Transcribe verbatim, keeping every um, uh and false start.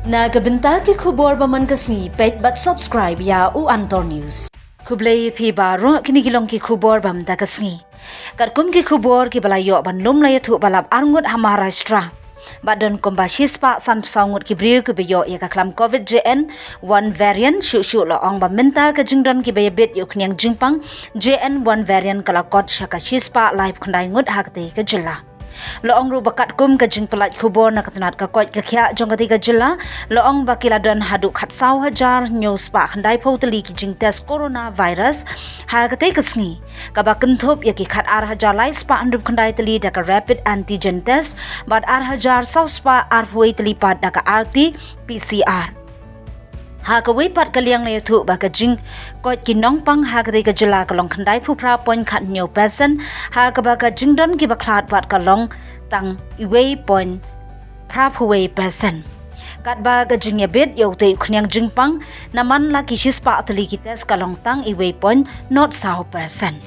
Na ka bynta ki khubor ba man ka sngi, peit bad subscribe ïa u Antor News. Khublei phi baroh, kine ki long ki khubor ba mynta ka sngi. Katkum ki khubor kiba la ïoh ban lum la ïathuh ba lap arngut ha Maharashtra. Ba don kumba shispah sanphew saw ngut ki briew kiba ïoh ïa ka khlam covid J N one variant, shuh shuh la ong ba mynta ka jingdon kiba ïabit ïa u khñiang jingpang J N one variant ka la kot sha ka shispah laiphew khyndai ngut ha katei ka jylla. La ong ruh ba katkum ka jingpyllait khubor na ka tnat ka koit ka khiah jong katei ka jylla, la ong ba ki la don haduh khatsaw hajar hynñiew spah khyndaiphew tylli ki jingtest coronavirus ha katei ka sngi, kaba kynthup ïa ki khatar hajar lai spah hynriewphew khyndai tylli da ka rapid antigen test bad ar hajar saw spah arphew wei tylli pat da ka R T P C R. Ha kawei pat ka liang la ïathuh ba ka jingkoit ki nongpang ha katei ka jylla ka long khyndaiphew phra point khathynñiew percent, ha kaba ka jingdon kiba khlad pat ka long tang iwei point phraphew wei percent. Katba ka jingïabit ïa utei u khñiang jingpang na man la ki shispah tylli ki test ka long tang iwei point not saw percent.